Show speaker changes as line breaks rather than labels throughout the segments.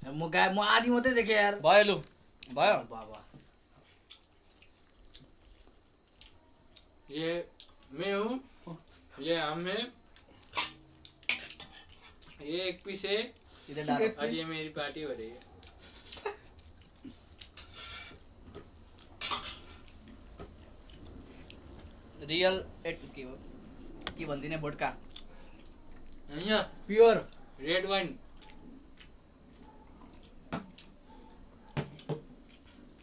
म आधी मात्रै देखेँ यार।
भयो लु भयो।
बाबा
ये मैं हूँ, ये हम है, ये एक पीस है
इधर डालो।
और ये मेरी पार्टी हो रही है।
रियल के भन्दिने बोडका
यहाँ
प्योर
रेड वाइन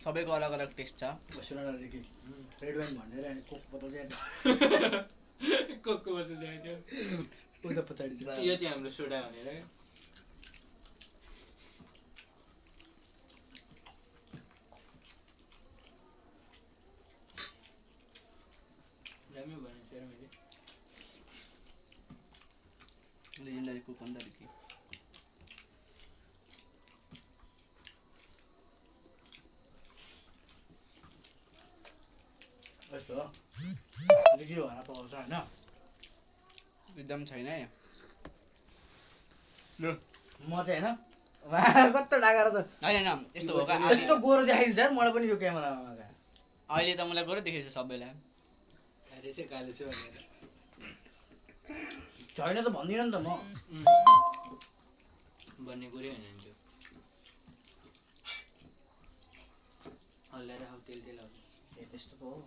सबैको अलग अलग टेस्ट छ।
सुन न देखि रेड वाइन भनेर अनि कोक बोतल चाहिँ
कोकको बोतल ल्याइदियो।
उता पछाडि छ।
यो चाहिँ हाम्रो सोडा भनेर दामी भनेको यार मैले।
लेजेन्डरी कुक भन्दा कि
यस्तो हो देखि भनेर पकाउँछ होइन।
एकदम छैन है।
म चाहिँ होइन कस्तो डाका रहेछ।
होइन होइन यस्तो हो
यस्तो गोरो देखाइदिन्छ यार मलाई पनि यो क्यामेरामा।
अहिले त मलाई गोरो देखेको छ सबैलाई।
काले चाहिँ काले छु भनेर
छैन त भन्दिनँ नि त म।
भन्ने कुरै होइन नि त्यो। हल्लाएर आऊ तेल तेल आउँछ।
ए त्यस्तो पो हो।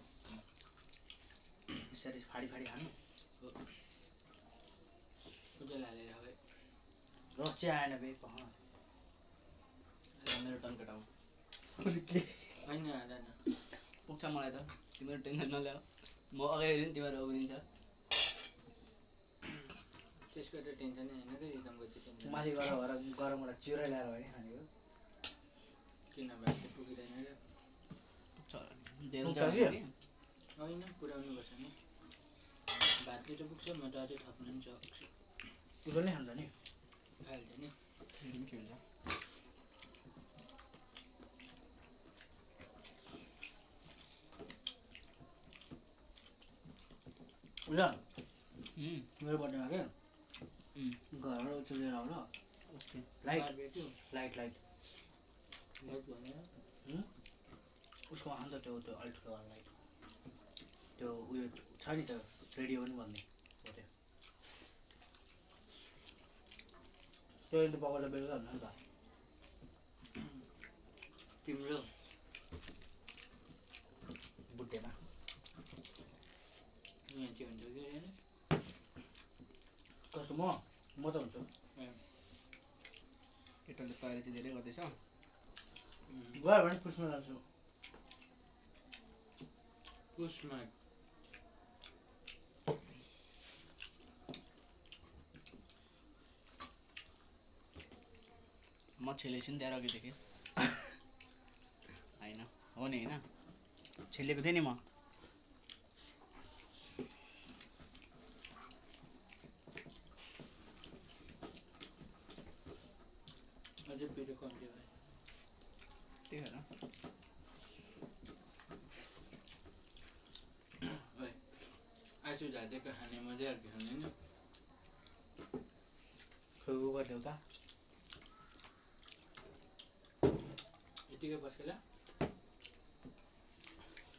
यसरी फाडी फाडी खानु।
उज्यालो हालेर आऊ है।
रस चाहिँ आएन बे कहाँ।
मेरो टन कटाऊ
होइन हालेन।
पुग्छ मलाई त तिम्रो टेन्सन नल्याऊ। म अगाडि हेऱ्यो नि तिमीहरू उभिन्छ।
त्यसको त टेन्सनै होइन कि रिदमको चाहिँ टेन्सन।
माथि गएर गरमबाट चिउरा ल्याएर होइन खानेको।
किन भात चाहिँ पुगिँदैन र।
पुग्छ होला
पुग्छ कि?
होइन पुऱ्याउनु पर्छ नि। भातले त पुग्छ म त अझै थप्नु पनि सक्छु।
उयो नै खान्छ नि।
फाल्छ नि।
के हुन्छ
उयो मेरो बर्थडेमा क्या घरबाट उयो लिएर आउनु।
Okay
light
barbecue
light light
light भनेर
उसको अन्त त्यो त्यो अलिक ठुलो लाइट त्यो उयो छ नि त रेडियो पनि भन्ने हो त्यो। त्यो त पकाएर बेलुका हुन्छ नि त।
तिम्रो
बुट्टेमा
यहाँ चाहिँ हुन्छ कि होइन।
कस्तो म त हुन्छु।
केटाले तयारी चाहिँ धेरै गर्दैछ।
गयो भने पुस्मा जान्छु।
पुसमा
म छेलेको छु नि त्यहाँ अघिदेखि होइन हो नि होइन छेलेको थिएँ नि म।
अझै पिरो कम्ती भयो।
त्यही भएर
आँसु झाँदेको खाने मजा अर्को खाने नि।
खोइ उ गर्ने उता
यतिकै बस्केला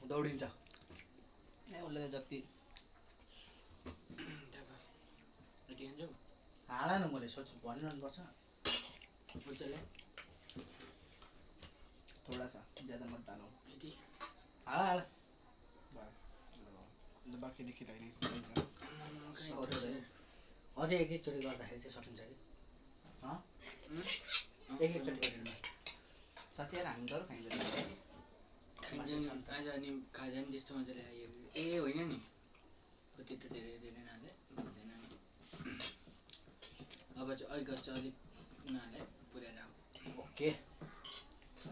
दौडिन्छ।
ए उसले त जति
त्यहाँ बस यति खान्छौ
हाला न मैले सोच भनिरहनुपर्छ।
उज्यालो
थोडा सा ज्यादा मत डालो।
यति
हाला हाला
बाँकी देखिँदैन
अझै एक एकचोटि गर्दाखेरि चाहिँ सकिन्छ कि एक एकचोटि गरेर
साँच्चै यार हामी डर खाइँदैन।
खाइन्छ आज अनि खाजा नि त्यस्तो मजाले खाइएको ए होइन नि कति त धेरै धेरै नहाले भन्दैन नि। अब चाहिँ अलिक चाहिँ अलिक नहाले पुऱ्याएर आऊ।
ओके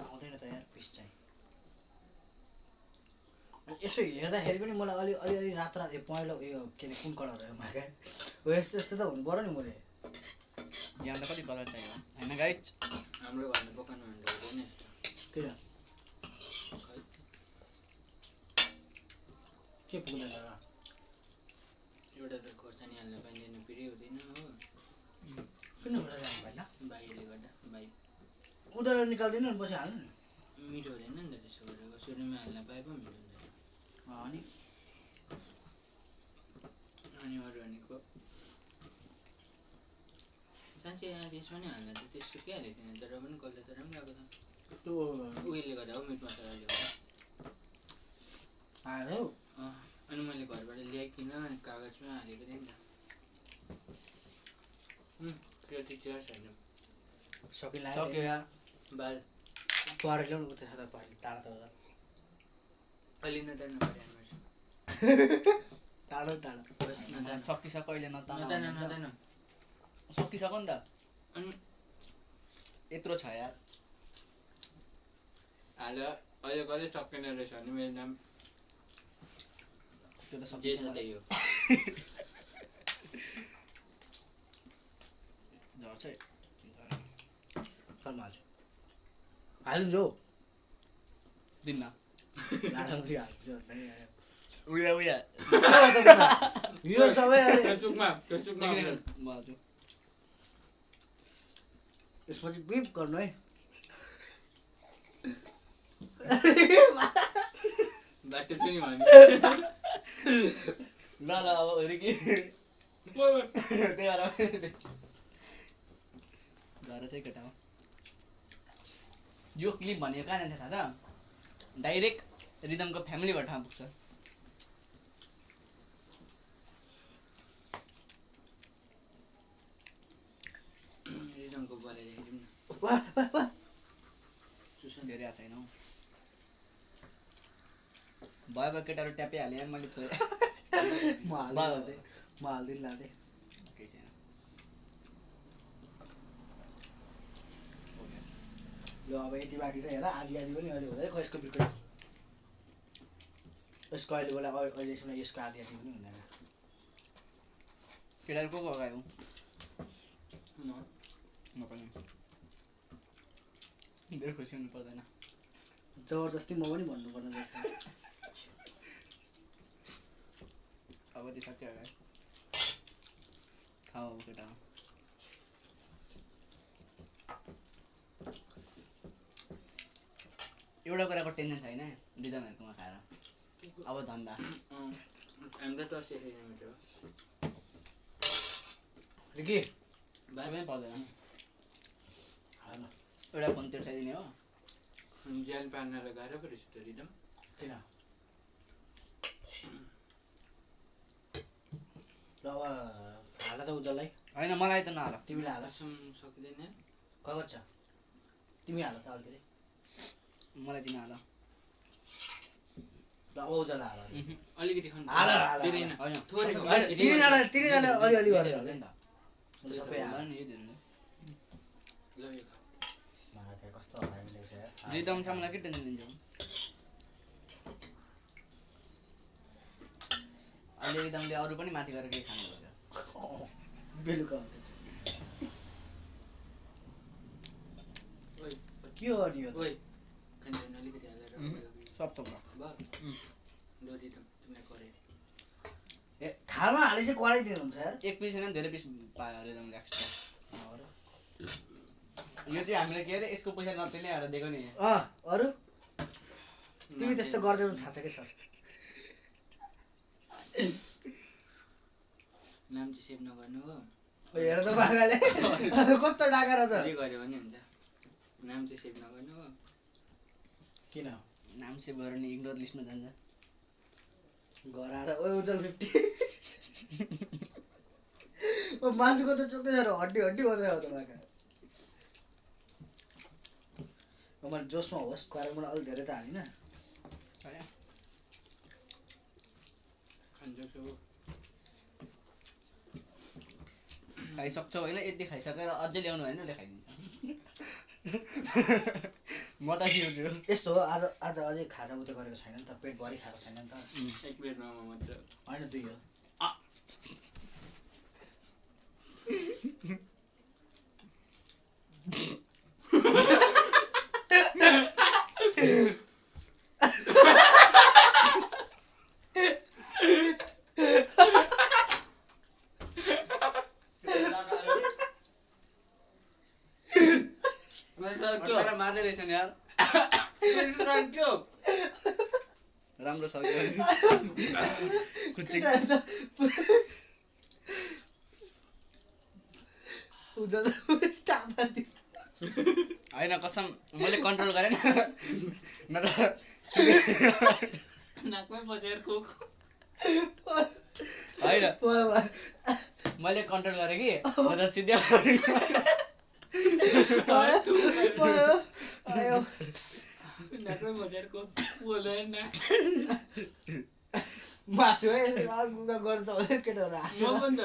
आउँदैन त यार पिस चाहिँ। यसो हेर्दाखेरि पनि मलाई अलिअलि रात पहेँलो उयो के अरे कुन कलर हो क्या हो यस्तो यस्तो त हुनु पऱ्यो नि मैले।
यहाँ त कति कलर चाहियो होइन गाइज।
हाम्रो घरमा पकाउनु भन्दा हुँदैन यस्तो।
किन
खै
के पुग्दैन र
एउटा त खोर्सानी हाल्न पाइँदैन फेरि हुँदैन हो।
किन हुँदैन जानु भएन।
बाईले गर्दा बाई
कुदेर निकाल्दिनु नि पछि हाल्नु नि
मिठो हुँदैन नि त त्यसो गरेको सुरुमा हाल्न पाए पो मिठो हुँदैन
अनि
अनि अरू भनेको साँच्चै त्यसमा नि हाल्दा त त्यस्तो के हालेको थिएन तर पनि कसले तर पनि गएको छ
त्यो
उयोले गर्दा हो मिट मसलाले गर्दा
हाल्यो
अनि मैले घरबाट ल्याइकन कागजमा हालेको थिएँ नि त त्यो चियर छैन
सकिला
सक्यो यार
बाल
पारे ल्याउनु उता छ त पारे टाढा त
अलि नतान्नु पर्यो
टाढो टाढो
बस नतान्नु
सकिसक्यो अहिले नतान
नतान्नु
सकिसक्यो नि त
अनि
यत्रो छ यार
हाल अहिले कहिले सकिने रहेछ भने मेरो नाम
त्यो त
जे
सकिन्छ
छ त्यही हो
झर्छ
फर्म हाल्छु हाल्नु जो
दिन्न
उया
उया
यो सबै
फेसबुकमा
म हजुर
यसपछि बिप गर्नु है
बाटो छु नि भने
ल अब अरू के त्यही भएर घर चाहिँ केटा हो यो क्लिप भनेको कहाँ जान्छ थाहा छ डाइरेक्ट रिदमको फ्यामिलीबाट ठाउँ पुग्छ
रिदमको बोलाइ हेरौँ न
धेरै आएको छैन हौ भयो भयो केटाहरू ट्यापै हालेँ मैले थोरै
म हाल्दिन लाँदै
केही छैन
ल अब यति बाँकी छ हेर आधी आधी पनि अहिले हुँदैन खै यसको बिर्को यसको अहिले बेला अहिलेसम्म यसको आधी आधी पनि हुँदैन
केटाहरू को लगायो
म
पनि धेरै खुसी हुनु पर्दैन
जबरजस्ती म पनि भन्नुपर्ने रहेछ
अब त्यो साँच्चै अगाडि खाऊ अब केटा एउटा कुराको टेन्सन छैन रिदमहरूकोमा खाएर अब धन्दा
हाम्रो त अस्ति मिठो
रिकी
बाई पनि पर्दैन
हाल्नु
एउटा फोन तिर्साइदिने हो
ज्यान पार्नलाई गाह्रो पो रहेछ त रिदम
किन ल अब हाल त उज्जवललाई
होइन मलाई त नहाल
तिमीलाई हाल
सकिँदैन
कागज छ तिमी हाल त अलिकति
मलाई चाहिँ नहाल
ल अब उज्जवललाई हाल
अलिकति खानु
हाल हाल
धेरै न
होइन
थोरै खाऊ।
होइन तिनैजना अलिअलि गरेर हाल्नु
नि
नि सबै हाल
त यो दिनु
ल यो खाऊ।
मलाई कस्तो हराइरहेको छ यार
रिदम छ मलाई के टेन्सन दिन्छ अहिले रिदमले अरू पनि माथि गरेर केही खानु
बेलुका
ओइ
के हो नि यो
ओइ खानु अलिकति हालेर
सब थोक
ल रिदम तिमीलाई करे
ए थालमा हालेपछि कराइदिनु हुन्छ यार
एक पिस होइन धेरै पिस पायो रिदमले एक्स्ट्रा यो चाहिँ हामीले के अरे यसको पैसा नतिर्ने आएर दिएको नि
अरू तिमी त्यस्तो गर्दैनौ थाहा छ कि सर
नाम चाहिँ सेभ नगर्नु हो
हेर त बागाले कस्तो डाका रहेछ
जे गर्यो भने हुन्छ नाम चाहिँ सेभ नगर्नु हो
किन
नाम सेभ गरेर नि इग्नोर लिस्टमा जान्छ
घर आएर ओ उज्जवल 50 मासुको त चोक्दै छ हड्डी हड्डी मात्रै हो त बाका मैले जोसमा होस् गएर मलाई अलिक धेरै त हालिन
खाइसक्छौ होइन यति खाइसकेर अझै ल्याउनु होइन उसले खाइदिन्छ म त के
यस्तो हो आज अझै खाजा उतै गरेको छैन नि त पेटभरि खाएको छैन नि त
एक प्लेट मोमो मात्र
होइन 2 हो
तर मार्ने रहेछ नि यार राम्रो सक्यो होइन कसम मैले कन्ट्रोल गरेँ न
नाकमै बसेर कुक
होइन मैले कन्ट्रोल गरेँ कि र सिधै
नाकमै बसेर कुक बोलेन
मासु है गुगा गर्छ केटाहरू हाँस्यो
म पनि त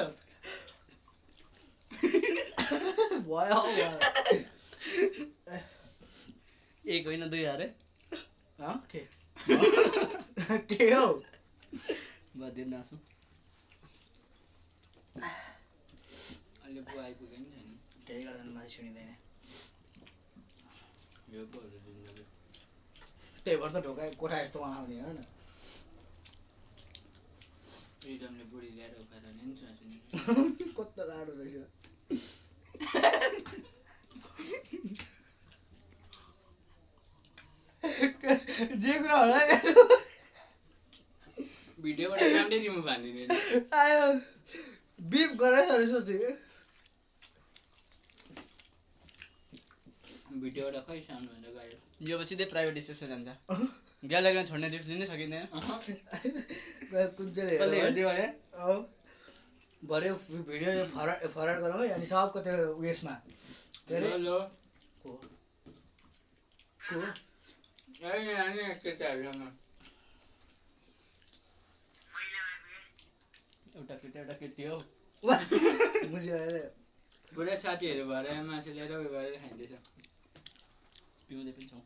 भयो
एक होइन 2 अरे
के के हो
बाँधिएर नाच्नु
अहिले बुवा आइपुग्यो नि छैन
केही गर्दैन मलाई सुनिँदैन
यो बोल्दै जिन्दगी
त्यही भएर त ढोका कोठा यस्तो आउने हो न
फ्रिडमले बुढी ल्याएर उखाएर नि सुनि
कस्तो गाह्रो रहेछ जे कुरा होला
भिडियोबाट साउन्डै रिमुभ हानिदिने
आयो बिप गरेर सोचे
भिडियोबाट खै साउन्ड भन्छ गयो
यो पछि सिधै प्राइभेट स्पेसमा जान्छ ग्यालरीमा छोड्ने रिस्क लिनै सकिँदैन
कुन चाहिँ
कसले हेरिदियो भने
भरे भिडियो फरवर्ड गरौँ है अनि सबको त्यो उयसमा के अरे
लो
को
नानी केटाहरूसँग
एउटा केटा एउटा केटी हो
बुझ्यो
पुरै साथीहरू भएर मासु ल्याएर उयो गरेर खाइँदैछ
पिउँदै पनि छौँ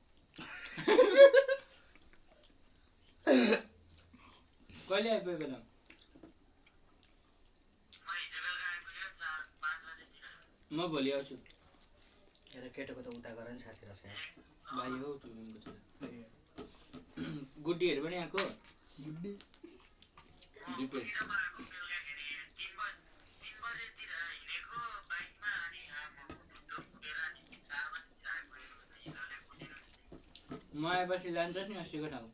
कहिले आइपुगेको त म भोलि आउँछु
हेर केटोको त उता गर नि साथी रहेछ
भाइ हो तुमिको छोरा गुड्डीहरू पनि आएको दिपेश म आएपछि लान्छस् नि अस्तिको ठाउँ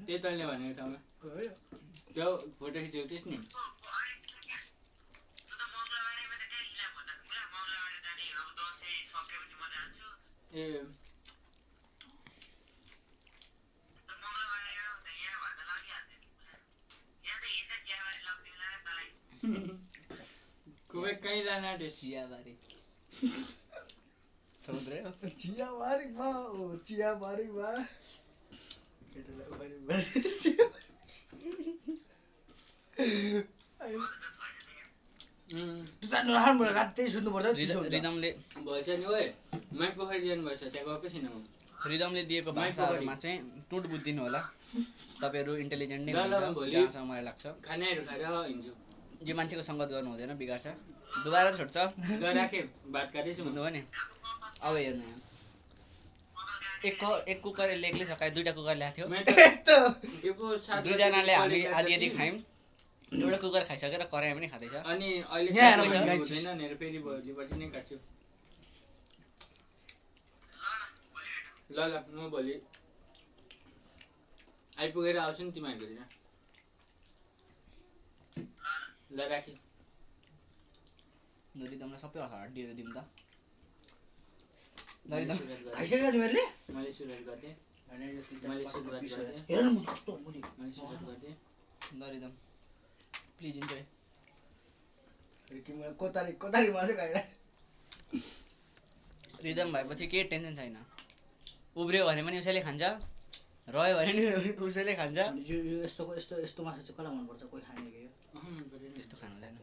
त्यही तैँले भनेको ठाउँमा त्यो फोटो खिचेको थिइस् नि ए खुबै कहीँ लान आँटेस्
चियाबारी समुद्र हो
चियाबारीमा राति सुन्नुपर्छ
रिदमले
भएछ नि ओए माइक पोखरी जानु भएछ त्यहाँ गएको छैन म
रिदमले दिएको भाषाहरूमा चाहिँ टुट बुझिदिनु होला तपाईँहरू इन्टेलिजेन्ट नै
ल, ल,
हुनुहुन्छ
भोलि
जहाँसम्म मलाई लाग्छ
खानाहरू खाएर हिँड्छु
यो मान्छेको सङ्गत गर्नु हुँदैन बिगार्छ दुबारा छोड्छ
ल राखेँ भात खाँदैछु म
बुझ्नुभयो नि अब हेर्नु यहाँ एक कुकर लेगले सकायो 2टा कुकर ल्याएको थियो
मैं त्यो पो
2जनाले हामी आधी खायौँ एउटा कुकर खाइसकेर कराई पनि खाँदैछ
अनि अहिले
यहाँ
खानु
आएर
हुँदैन भनेर फेरि भोलि पर्सि नै काट्छु ल ल म भोलि आइपुगेर आउँछु नि तिमीहरूको दिन ल राखेँ
रिदमलाई सबै हड्डीहरू दिउँ त
खाइसक्यो तिमीहरूले
मैले सुरुवात गर्थेँ मैले सुरुवात गर्थेँ
हेर न म कस्तो मुनि
मैले सुरुवात गर्थेँ
ल रिदम प्लिज इन्जोय
कोतारी मासु खाएर
रिदम भएपछि केही टेन्सन छैन उब्रियो भने पनि उसैले खान्छ रह्यो भने नि उसैले खान्छ
यो यस्तो मासु चाहिँ कसलाई मनपर्छ कोही खाने कि यो
त्यस्तो खानु हुँदैन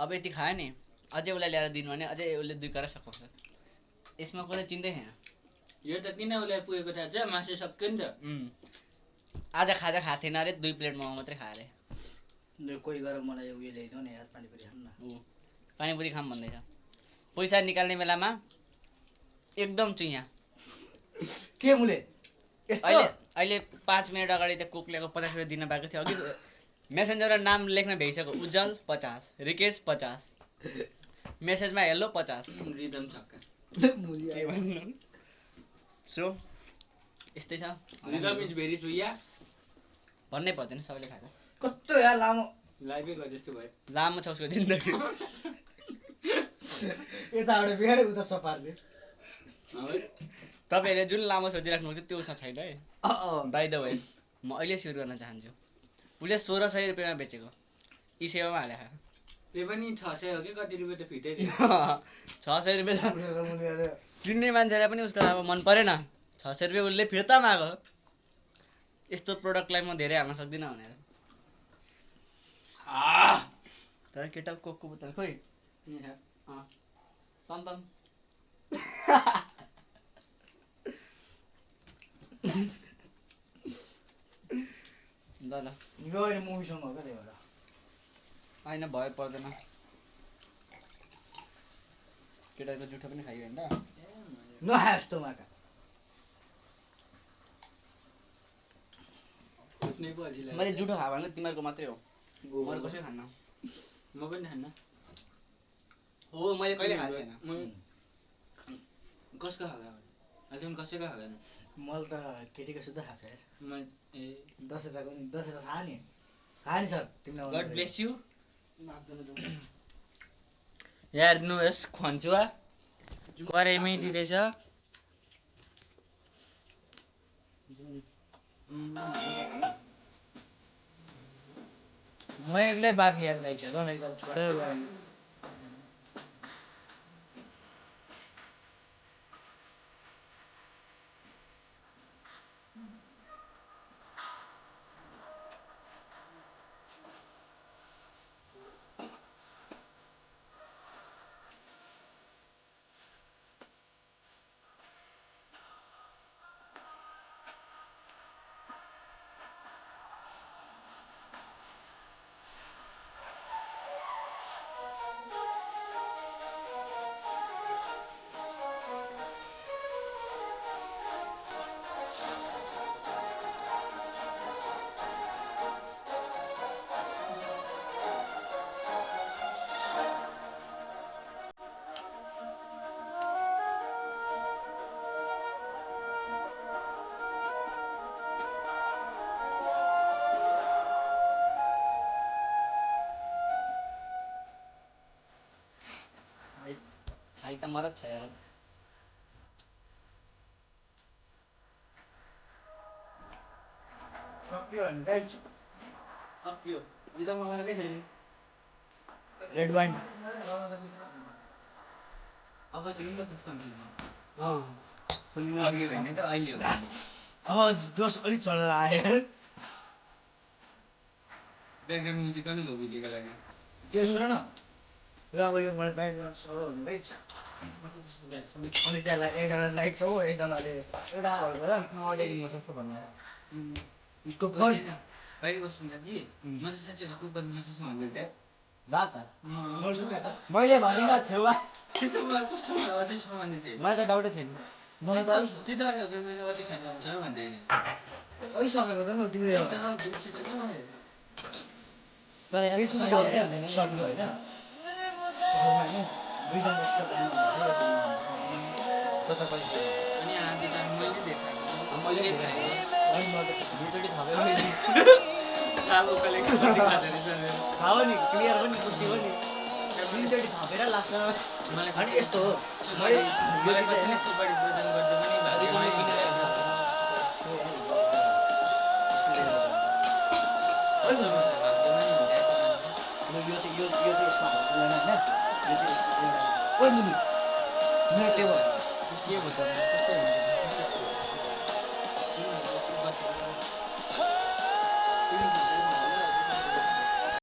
अब यति खायो नि अझै उसलाई ल्याएर दिनु भने अझै उसले 2 करा सकाउँछ यसमा कुनै चिन्दै छैन
यो त किन उसलाई पुगेको थाहा छ मासु सक्यो नि त
आज खाजा खाएको थिएन अरे 2 प्लेट मोमो मात्रै खायो अरे
कोही गएर मलाई उयो ल्याइदियो नि यार पानीपुरी खाऊँ न
पानीपुरी खाऊँ भन्दैछ पैसा निकाल्ने बेलामा एकदम चुइया
के मुले यस्तो
अहिले 5 मिनट अगाडि त्यो कोक ल्याएको 50 रुपियाँ दिन बाँकी थियो अघि मेसेन्जरमा नाम लेख्न भ्याइसक्यो उज्जवल 50 रिकेश 50 मेसेजमा हेलो 50
रिदम छक्का
के भन्नु सो यस्तै छ
रिदम इज भेरी चुया
भन्नै पर्दैन सबैले थाहा छ
कस्तो यार लामो
लाइभै गरे जस्तो भयो
लामो छ उसको जिन्दगी
यताबाट बिहारै उता सपार्ने
तपाईँहरूले जुन लामो सोचिराख्नुहुन्छ त्यो छ छैन है बाई द वे म अहिले सुरु गर्न चाहन्छु उसले 1600 रुपियाँमा बेचेको ई सेवामा हालेको
त्यो पनि 600 हो कि कति रुपियाँ त फिटै
600 रुपियाँ किन्ने मान्छेलाई पनि उसको अब मन परेन 600 रुपियाँ उसले फिर्ता माग्यो यस्तो प्रोडक्टलाई म धेरै हाल्न सक्दिनँ भनेर तर केटा कोकको बोतल खोइ तम ल
यो अहिले मुभीसँग हो क्या त्यही भएर
होइन भयो पर्दैन केटाको जुठो पनि खाइयो होइन त
नखा यस्तो माका
मैले जुठो खायो भने तिमीहरूको मात्रै हो मैले कसै खान्न
म पनि खान्न
हो मैले कहिले खाएको छैन
कसको खाएको अहिलेसम्म कसैको खाएको
मैले त केटीको शुद्ध खाएको छ यार
म ए
दसैँ त थाहा नि सर तिमीलाई
गड ब्लेस यु यार हेर्नुहोस् खन्चुवा कराईमै दिँदैछ
म एक्लै बाँकी यार लाइक छ एकदम छोडेर गएँ
खाइ त मरद छ यार
सक्यो भने चाहिँ
सक्यो बिदा मगाएकै छैन
रेड वाइन
अब चाहिँ त पुस्कम
सुनिन
अघि भने त अहिले हो
अब जोस अलिक चलेर आयो
ब्याकग्राउन्ड म्युजिक पनि हो भिडियोको लागि
त्यो सुन न ल अब यो मैले ब्याकग्राउन्ड सरो हुँदै छ अनि त्यसलाई 11 लाइक छ हो एकजनाले एउटा गरेर
अडियो कस्तो भन्नु
उसको
बाहिर बस्नु कि म चाहिँ साँच्चै कुकर मासु भन्दै थिएँ
रात
गर्छु क्या त
मैले भनेको छेउमा
त्यस्तो मलाई कस्तो अझै छ भन्दै थिएँ
मलाई त डाउटै थिएन
मलाई त
त्यही त मैले अझै खानु हुन्छ भन्दै थिएँ
सकेको त नि तिमीले
एकदम बिर्सिन्छ क्या मैले
तर यहाँ सक्नु होइन दुईजना एक्स्ट्रा टाइम
अनि आज त मैले देखाएको छु मैले खाएँ
दुईचोटि थपेर
अब कलेक्सन खाँदो रहेछ
खाओ नि क्लियर पनि पुष्टि हो नि दुईचोटि थपेर लास्टमा
मलाई
अनि यस्तो हो
मलाई कसैले सुपारी प्रदान गर्दा पनि भाग्यमै
यो चाहिँ यसमा हाल्नु होइन यो चाहिँ एउटा ओइ मुनि टेबल
के भयो त कस्तो हुन्छ